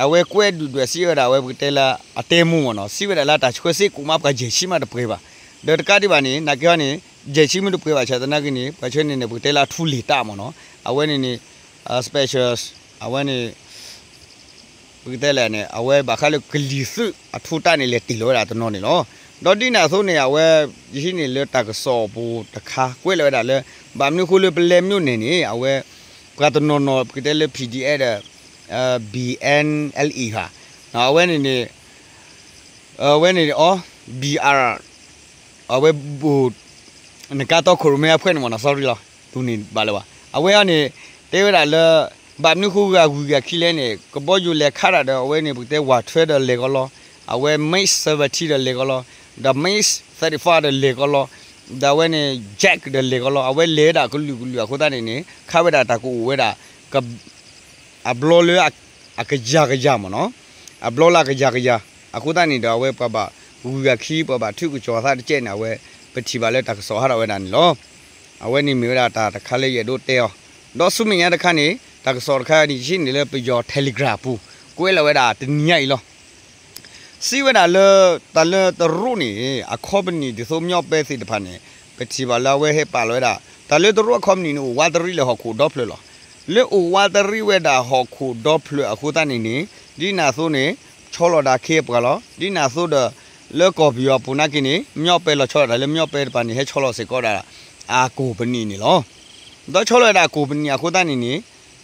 အဝဲကွဲးဒုၣ်ဒွဲၣ်စံးဝဲဒၣ် အဝဲပကတဲလၢအတဲမူမ့ၢ်နီၤ စံးဝဲဒၣ်လၢတၢ်ဆှၢစ့ၢ်ကီးမး ပှၤယဲၢ်ဆံမးတပှဲၤဘၣ်. ဒီးတကးဒံးဘၣ်န့ၣ် နာ်က့ဟီန့ၣ် ယဲၢ်ဆံမးတပှဲၤဘၣ်ဆၣ်သနာ်က့န့ၣ် ပှၤဆှၢန့ၣ်န့ၣ် ပကတဲလၢအထူလံၤတၢ်မ့ၢ်နီၤ အဝဲန့ၣ်န့ၣ် special အဝဲန့ၣ် ပကတဲလဲၣ်န့ၣ် အဝဲဘၣ်ဃးလၢကလံၤသုးအထူတၢ်န့ၣ် လဲၤတ့ၢ်လီၤဝဲဒၣ်တနီၤန့ၣ်လီၤ. ဒီးဒ်န့ၣ်အသိးန့ၣ် အဝဲ ယဟံးန့ၢ်လၢတၢ်ကစီၣ်အပူၤတခါ ကွဲးလီၤဝဲဒၣ်လၢ ဘၣ်မနုၤဃိလၢပလဲၤမိၣ်န့ၣ်န့ၣ် အဝဲ ပှၤတနီၤနီၤ ပကတဲလၢ P D F ဒီး B N L A ဧါ အဝဲန့ၣ်န့ၣ် အဝဲန့ၣ်အီၤ B R အဝဲ နကါတီခိၣ်ရိၣ်မဲအဖှဲၣ်န့ၣ်မ့ၢ်နီၤ sorry လီၤ တူၢ်န့ၢ်ဘၣ်လၢၤဘၣ် အဝဲအံၤန့ၣ် တဲဝဲဒၣ်လၢ ဘၣ်မနုၤဃိဂၤဝံၤဂၤခံလဲၣ်န့ၣ် ကဘီယူၤလဲၤခးတၢ်ဒီး အဝဲန့ၣ် ပကတဲ Y twelve ဒီးလဲၤကီးလီၤ အဝဲ MiG seventeen ဒီးလဲၤကီးလီၤ ဒီး MiG thirty-five ဒီးလဲၤကီးလီၤ ဒီးအဝဲန့ၣ် Yak ဒီးလဲၤကီးလီၤ အဝဲလဲၤဝဲဒၣ်ကလုာ်ကလုာ်အဃိသတးန့ၣ်န့ၣ် ခးဝဲဒၣ်တၢ်ကအိၣ်ဝဲဒၣ် အဘျီလၢ အကယၤကယၤမ့ၢ်နီၤ အဘျီလၢအကယၤကယၤ အဃိသတးန့ၣ်ဒီး အဝဲပှၤဘၣ်ဂုၤဂၤခံ ပှၤဘၣ်ထုကစီၣ်အသးတကဲန့ၣ် အဝဲပထံၣ်ဘၣ်လၢတၢ်ကစီၣ်ဟးထီၣ်ဝဲဒၣ်န့ၣ်လီၤ. အဝဲန့ၣ်မ့ၢ်ဝဲဒၣ်တၢ်တခါလၢယအဲၣ်ဒိးတဲအီၤ ဒီးဆူမဲာ်ညါတခါန့ၣ် တၢ်ကစီၣ်တခါန့ၣ် ယဟံးန့ၢ်လၢပယီၤ Telegram ပူၤ ကွဲးလီၤဝဲဒၣ်တနံၤညါအံၤလီၤ. စံးဝဲဒၣ်လၢ တၢ်လၢတရူးန့ၣ် အခီပနံၣ်ဒ်သိး မျီးပဲသ့ၣ်တဖၣ်န့ၣ် ပထံၣ်ဘၣ်လၢအဝဲဟဲပာ်လီၤဝဲဒၣ် တၢ်လၢတရူးအခီပနံၣ်န့ၣ် အိၣ်ဝးတရံးလၢဟီၣ်ခိၣ်ဒီဖျၢၣ်လီၤ. လၢအိၣ်ဝးတရံးဝဲဒၣ်ဟီၣ်ခိၣ်ဒီဖျၢၣ်အဃိသတးန့ၣ်န့ၣ် ဒ်န့ၣ်အသိးန့ၣ် ဆီလီၤဒၣ်ခ့အပှၤလီၤ. ဒ်န့ၣ်အသိးဒီး လၢကီၢ်ပယီၤအပူၤနာ်က့န့ၣ် မျီးပဲလီၤဆီဒၣ်တၢ်လၢမျီးပဲတဖၣ်န့ၣ် ဟဲဆီလီၤစ့ၢ်ကီးဒၣ် အကိၣ်ပနံၣ်န့ၣ်လီၤ. ဒီးဆီလီၤဝဲဒၣ်အကိၣ်ပနံၣ်အဃိသတးန့ၣ်န့ၣ်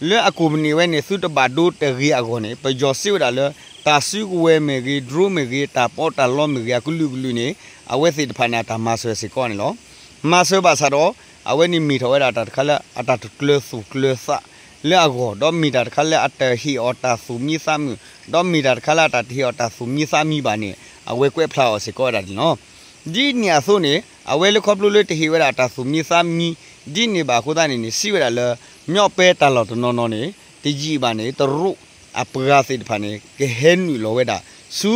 လၢအကိၣ်ပနံၣ်ဝဲန့ၣ် သုတဘၣ်ဒိတဂ့ၤအဂီၢ်န့ၣ် ပယီၤစံးဝဲဒၣ်လၢ တၢ်စုကဝဲၤမ့ၢ်ဂ့ၤ drone မ့ၢ်ဂ့ၤ တၢ်ပီးတၢ်လီမ့ၢ်ဂ့ၤ အကလုာ်ကလုာ်န့ၣ် အဝဲသ့ၣ်တဖၣ်န့ၣ် အတၢ်မၤစၢၤစ့ၢ်ကီးန့ၣ်လီၤ. မၤစၢၤဘၣ်ဆၣ်ဒီး အဝဲန့ၣ်မ့ၢ်ထီၣ်ဝဲဒၣ်တၢ်တခါလၢအတၢ်တကျၢၤသူၣ်ကျၢၤသးလၢအဂီၢ် ဒီးမ့ၢ်တၢ်တခါလၢအတဟ့ၣ်အီၤတၢ်သူၣ်မံသးမုာ် ဒီးမ့ၢ်တၢ်တခါလၢအတၢ်တဟ့ၣ်အီၤတၢ်သူၣ်မံသးမံဘၣ်န့ၣ် အဝဲကွဲးဖျါအီၤစ့ၢ်ကီးဝဲဒၣ်န့ၣ်လီၤ. ဒ်န့ၣ်အသိးန့ၣ် အဝဲလၢခီဖျိလၢတဟ့ၣ်ဝဲဒၣ်တၢ်သူၣ်မံသးမံ ဒ်န့ၣ်ဘၣ်အဃိသတးန့ၣ်န့ၣ် စံးဝဲဒၣ်လၢ မျီးပဲတၢ်လီၢ်တနီၤနီၤန့ၣ် တယံာ်ဘၣ်န့ၣ် တရူးအပှၤသ့ၣ်တဖၣ်န့ၣ် ကဟဲနုာ်လီၤဝဲဒၣ်ဆူ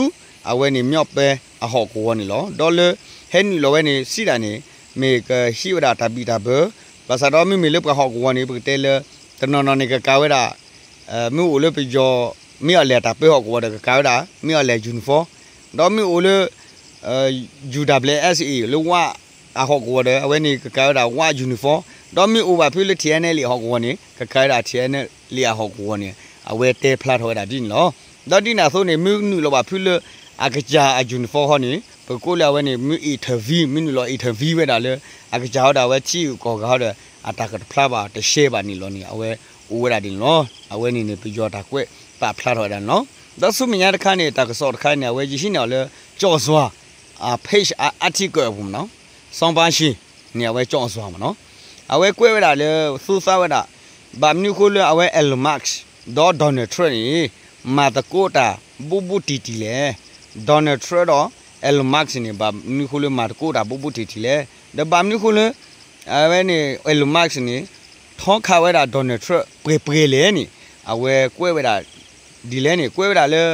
အဝဲန့ၣ်မျီးပဲအဟီၣ်ကဝီၤန့ၣ်လီၤ. ဒီးလၢဟဲနုာ်လီၤဝဲန့ၣ် စံးဒၣ်န့ၣ် မ့ၢ်ကဟံးဝဲဒၣ်တၢ်ဘံၣ်တၢ်ဘၢ ဘၣ်ဆၣ်ဒီးမ့မ့ၢ်လၢပှၤဟီၣ်ကဝီၤန့ၣ် ပကတဲလၢ တနီၤနီၤန့ၣ်ကကၤဝဲဒၣ် မ့ၢ်အိၣ်လၢပယီၤ မ့ၢ်အီၤလဲၣ်တၢ်ပၢဟီၣ်ကဝီၤဒီးကကၤဝဲဒၣ် မ့ၢ်အီၤလဲၣ် uniform ဒီးမ့ၢ်အိၣ်လၢ ယူၢ်ဒါဘျဲၣ် S A လၢဝၣ်အဟီၣ်ကဝီၤဒီး အဝဲန့ၣ်ကကၤဝဲဒၣ်ဝၣ် uniform ဒီးမ့ၢ်အိၣ်ဘၣ်ဖုလၢ T N L A အဟီၣ်ကဝီၤန့ၣ် ကကၤဝဲဒၣ် T N L A အဟီၣ်ကဝီၤန့ၣ် အဝဲတဲဖျါထီၣ်ဝဲဒၣ်ဒ်န့ၣ်လီၤ. ဒီးဒ်န့ၣ်အသိးန့ၣ် မ့ၢ်နုာ်လီၤဘၣ်ဖုလၢ အကစၢ်အ uniform ဟီန့ၣ် ပကိးလၢအဝဲန့ၣ် မ့ၢ် interview မ့ၢ်နုာ်လီၤ interview ဝဲဒၣ်လၢ အကစၢ်ဟီဒီးအဝဲထံဂုၤကီၢ်ဂၤဟီဒီး အတၢ်ကတဖျါဘၣ်တရှဲဘၣ်န့ၣ်လီၤန့ၣ် အဝဲအိၣ်ဝဲဒၣ်ဒ်န့ၣ်လီၤ. အဝဲန့ၣ်န့ၣ် ပယီၤတၢ်ကွဲးပာ်ဖျါထီၣ်ဝဲဒၣ်န့ၣ်လီၤ. ဒီးဆူမဲာ်ညါတခါန့ၣ် တၢ်ကစီၣ်တခါန့ၣ် အဝဲယဟံးန့ၢ်အီၤလၢ ကၠီၣ်စွၤ အ page article အပူၤမ့ၢ်နီၤ စီၤဘၣ်ရှံ န့ၣ် အဝဲကၠီၣ်စွၤမ့ၢ်နီၤ အဝဲကွဲးဝဲဒၣ်လၢ သူသးဝဲဒၣ် ဘၣ်မနုၤဃိလၢအဝဲ Elon Musk ဒီး Donald Trump န့ၣ် မၤသကိးတၢ်ဘူးဘူးတံၢ်တံၢ်လဲၣ်. Donald Trump ဒီး Elon Musk န့ၣ် ဘၣ်မနုၤဃိလၢမၤသကိးတၢ်ဘူးဘူးတံၢ်တံၢ်လဲၣ် ဒီးဘၣ်မနုၤဃိလၢ အဝဲန့ၣ် Elon Musk န့ၣ် ထီခးဝဲဒၣ် Donald Trump ပှဲၤပှဲၤလဲၣ်န့ၣ် အဝဲကွဲးဝဲဒၣ် ဒ်လဲၣ်န့ၣ် ကွဲးဝဲဒၣ်လၢ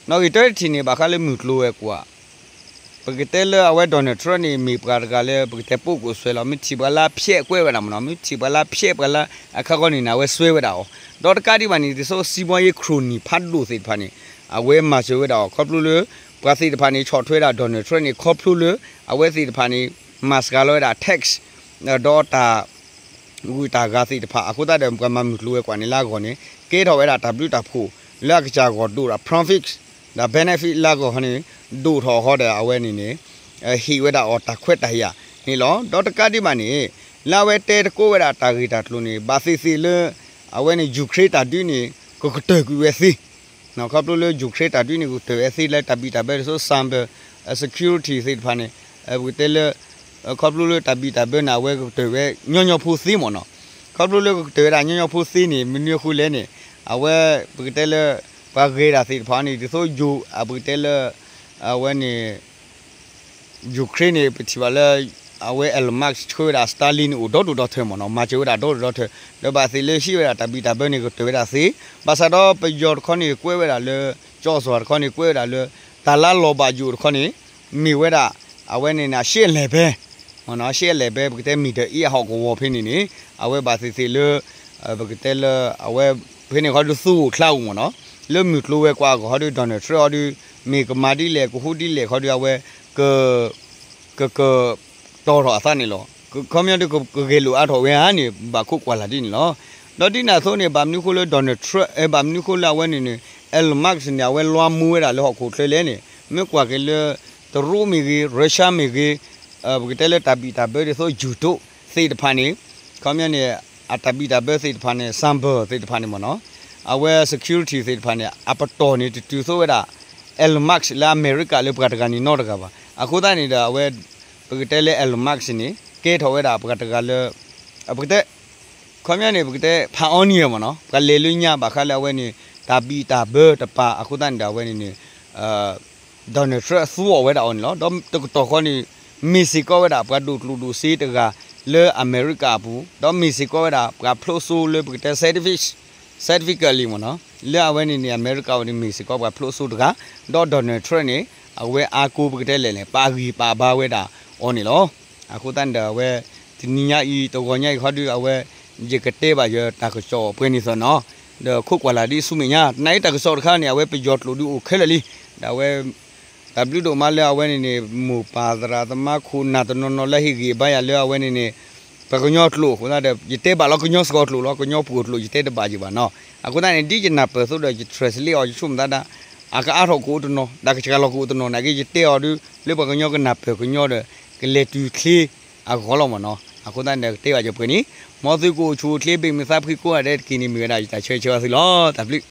နီၣ်ဂံၢ်တၢတထံၣ်န့ၣ် ဘၣ်ဃးလၢမုၢ်ကျိၤဝဲၤကွာ် ပကတဲလၢအဝဲ Donald Trump န့ၣ် မ့ၢ်ပှၤတဂၤလၢ ပကတဲပိာ်ကိးစွဲလီၤ မ့ၢ်ထံၣ်ပှၤလၢဖျဲးကွဲးဝဲဒၣ်မ့ၢ်နီၤ မ့ၢ်ထံၣ်ပှၤလၢဖျဲးပှၤလၢ အခါဃီန့ၣ်န့ၣ် အဝဲစွဲဝဲဒၣ်အီၤ ဒီးတကးဒံးဘၣ်န့ၣ် ဒ်သိး စီးပွားရေး ခရိၣ်နံၤဖးဒိၣ်သ့ၣ်တဖၣ်န့ၣ် အဝဲမၤစၢၤဝဲဒၣ်အီၤ ခီဖျိလၢ ပှၤသ့ၣ်တဖၣ်န့ၣ် ဆီၣ်ထွဲဒၣ် Donald Trump န့ၣ် ခီဖျိလၢ အဝဲသ့ၣ်တဖၣ်န့ၣ် မၤစှၤလီၤဝဲဒၣ် tax ဒီးတၢ် ဂုာ်တၢ်ဂၤသ့ၣ်တဖၣ် အဃိသတးဒီး ပှၤမၤမုၢ်ကျိၤဝဲၤကွာ်န့ၣ်လၢအဂီၢ်န့ၣ် ကဲထီၣ်ဝဲဒၣ်တၢ်ဘျုးတၢ်ဖှိၣ် လၢအကစၢ်အဂီၢ်ဒိၣ်ဒီး profit ဒီး benefit လၢအဂီၢ်န့ၣ် ဒိၣ်ထီၣ်အဃိဒီး အဝဲန့ၣ်န့ၣ် ဟ့ၣ်ဝဲဒၣ်အီၤတၢ်ခွဲးတၢ်ယာ်န့ၣ်လီၤ. ဒီးတကးဒံးဘၣ်န့ၣ် လၢအဝဲတဲသကိးဝဲဒၣ်တၢ်ဂ့ၢ်တၢ်ကျိၤန့ၣ် ဘၣ်သ့ၣ်သ့ၣ်လၢ အဝဲန့ၣ် Ukraine တၢ်ဒုးန့ၣ် ကကတၢၢ်ကွံာ်ဝဲသ့ ခီဖျိလၢ Ukraine တၢ်ဒုးန့ၣ် ကကတၢၢ်ဝဲသ့လၢတၢ်ဘံၣ်တၢ်ဘၢဒ်သိး cyber security သ့ၣ်တဖၣ်န့ၣ် ပကတဲလၢ ခီဖျိလၢတၢ်ဘံၣ်တၢ်ဘၢန့ၣ် အဝဲကကတၢၢ်ဝဲညီညီဖိသ့မ့ၢ်နီၤ. ခီဖျိလၢကကတၢၢ်ဝဲဒၣ်ညီညီဖိသ့န့ၣ် မနုၤအဃိလဲၣ်န့ၣ် အဝဲ ပကတဲလၢ ပှၤဂဲၤဒၣ်သ့ၣ်တဖၣ်န့ၣ် ဒ်သိးယိၤ အပကတဲလၢ အဝဲန့ၣ် Ukraine န့ၣ် ပထံၣ်ဘၣ်လၢ အဝဲ Elon Musk ဆှၢဝဲဒၣ် Starlink န့ၣ် အိၣ်ဒီဒူၣ်ဒီထၢမ့ၢ်နီၤ, မၤစၢၤဝဲဒၣ်ဒီဒူၣ်ဒီထၢ, ဒီးဘၣ်သ့ၣ်လၢဟံးဝဲဒၣ်တၢ်ဘံၣ်တၢ်ဘၢန့ၣ် ကတၢၢ်ဝဲဒၣ်သ့, ဘၣ်ဆၣ်ဒီးပယီၤတခီန့ၣ် ကွဲးဝဲဒၣ်လၢ ကၠီစီၤတခီန့ၣ် ကွဲးဝဲဒၣ်လၢ တၢ်လၢလီၤဘၣ်ယိာ်တခီန့ၣ် မ့ၢ်ဝဲဒၣ် အဝဲန့ၣ်န့ၣ် အရှေ့အလယ်ပိုင်း မ့ၢ်နီၤ, အရှေ့အလယ်ပိုင်း ပကတဲ Middle East အဟီၣ်ကဝီၤဖဲန့ၣ်န့ၣ် အဝဲဘၣ်သ့ၣ်သ့ၣ်လၢ ပကတဲလၢ အဝဲ ဖဲန့ၣ်ခီဒုးသူအိၣ်ချါအိၣ်မ့ၢ်နီၤ, လၢမုၢ်ကျိၤဝဲၤကွာ်အဂီၢ်ခီဒုး Donald Trump ခီဒုး မ့ၢ်ကမၤဒ်လဲၣ် ကဟူဒ်လဲၣ်ခီဒုး အဝဲ က ကကတီၤထီၣ်အသးန့ၣ်လီၤ. ခီပညီဒုး ကဂဲၤလိာ်အါထီၣ်ဝဲဧါန့ၣ် ဘၣ်ခိးကွၢ်လၢ်ဒ်န့ၣ်လီၤ. ဒီးဒ်န့ၣ်အသိးန့ၣ် ဘၣ်မနုၤဃိလၢ Donald Trump ဘၣ်မနုၤဃိလၢအဝဲန့ၣ်န့ၣ် Elon Musk န့ၣ် အဝဲလွှမ်းမိုးဝဲဒၣ်လၢဟီၣ်ခိၣ်ချၢလဲၣ်န့ၣ် မ့ၢ်ကွၢ်က့ၤလၢ တရူးမ့ၢ်ဂ့ၤ Russia မ့ၢ်ဂ့ၤ ပကတဲလၢတၢ်ဘံၣ်တၢ်ဘၢဒ်သိး YouTube သ့ၣ်တဖၣ်န့ၣ် ခီပညီန့ၣ် အတၢ်ဘံၣ်တၢ်ဘၢသ့ၣ်တဖၣ်န့ၣ် cyber သ့ၣ်တဖၣ်န့ၣ်မ့ၢ်နီၤ, အဝဲ security သ့ၣ်တဖၣ်န့ၣ် အပတီၢ်န့ၣ် တတုၤသိးဝဲဒၣ် Elon Musk လၢအမဲရကၤလၢပှၤတဂၤန့ၣ်နီတဂၤဘၣ်. အဃိသတးန့ၣ်ဒီး အဝဲ ပကတဲလၢ Elon Musk န့ၣ် ကဲထီၣ်ဝဲဒၣ်ပှၤတဂၤလၢ ပကတဲ ခီပညီန့ၣ် ပကတဲ pioneer မ့ၢ်နီၤ, ပှၤလဲၤလၢညါဘၣ်ဃးလၢအဝဲန့ၣ် တၢ်ဘံၣ်တၢ်ဘၢတပၤ အဃိသတးန့ၣ်ဒီး အဝဲန့ၣ်န့ၣ် Donald Trump သူအီၤဝဲဒၣ်အီၤန့ၣ်လီၤ. ဒီးတကတီၢ်ဃီန့ၣ် မ့ၢ်စ့ၢ်ကီးဝဲဒၣ် ပှၤဒိၣ်ကျိၣ်ဒိၣ်စ့တဂၤ လၢအမဲရကၤအပူၤ, ဒီးမ့ၢ်စ့ၢ်ကီးဝဲဒၣ် ပှၤဖျိစိလၢပကတဲ scientific scientifically မ့ၢ်နီၤ, လၢအဝဲန့ၣ်န့ၣ် အမဲရကၤအပူၤန့ၣ် မ့ၢ်စ့ၢ်ကီးပှၤဖျိစိတဂၤ, ဒီး Donald Trump န့ၣ် အဝဲအါကိးပကတဲလဲၣ်န့ၣ် ပာ်ဂံၢ်ပာ်ဘါဝဲဒၣ်အီၤန့ၣ်လီၤ. အဃိသတးန့ၣ်ဒီး အဝဲ တနံၤညါအံၤ တဂီၤညါအံၤခီဒုး အဝဲ ယကတဲဘၣ်ယတၢ်ကစီၣ်ပှဲၤန့ၣ်သ့ၣ်နီၤ, ဒီးခိးကွၢ်လၢ်ဒ်ဆူမဲာ်ညါ, တနံၤအံၤတၢ်ကစီၣ်တခါန့ၣ် အဝဲပယီၤကျိာ်ဒုးအိၣ်ခဲလၢာ်လံ, ဒီးအဝဲ တၢ်ဘျုးဒိၣ်မးလၢအဝဲန့ၣ်န့ၣ် မိၢ်ပၢ်သရၣ်သမါခိၣ်နၢ်တနီၤနီၤလၢဟ့ၣ်ဂံၢ်ဘါယၤလၢအဝဲန့ၣ်န့ၣ် ပှၤကညီကျိာ်အဃိသတးဒီး ယတဲဘၣ်လီၤကညီစ့ၢ်ကီးကျိာ်လီၤ, ကညီပှိၤကျိာ်ယတဲတဘၣ်ယံၤဘၣ်နီၤ. အဃိသတးန့ၣ် ဒ်ယနၢ်ပၢၢ်အသိးဒီး ယ translate အီၤ ယဆိကမိၣ်သးဒၣ် အကအါထီၣ်ကအိၣ်တနီၤ ဒီးကစှၤလီၤကအိၣ်တနီၤ နာ်က့ယတဲအီၤဒုး လၢပှၤကညီကနၢ်ပၢၢ်ကညီဒီး ကလဲၤတုၤချ့အဂီၢ်လီၤမ့ၢ်နီၤ. အဃိသတးန့ၣ်ဒီး ကတဲဘၣ်ယပှဲၤန့ၣ် မ်သုကအိၣ်ဆူၣ်အိၣ်ချ့ ဘၣ်မုာ်သးဖှံကိးဂၤဒဲးတက့ၢ်န့ၣ် မ့ၢ်ဝဲဒၣ်ယတၢ်ဆၢဂ့ၤဆၢဝါသုလီၤ. တၢ်ဘျုး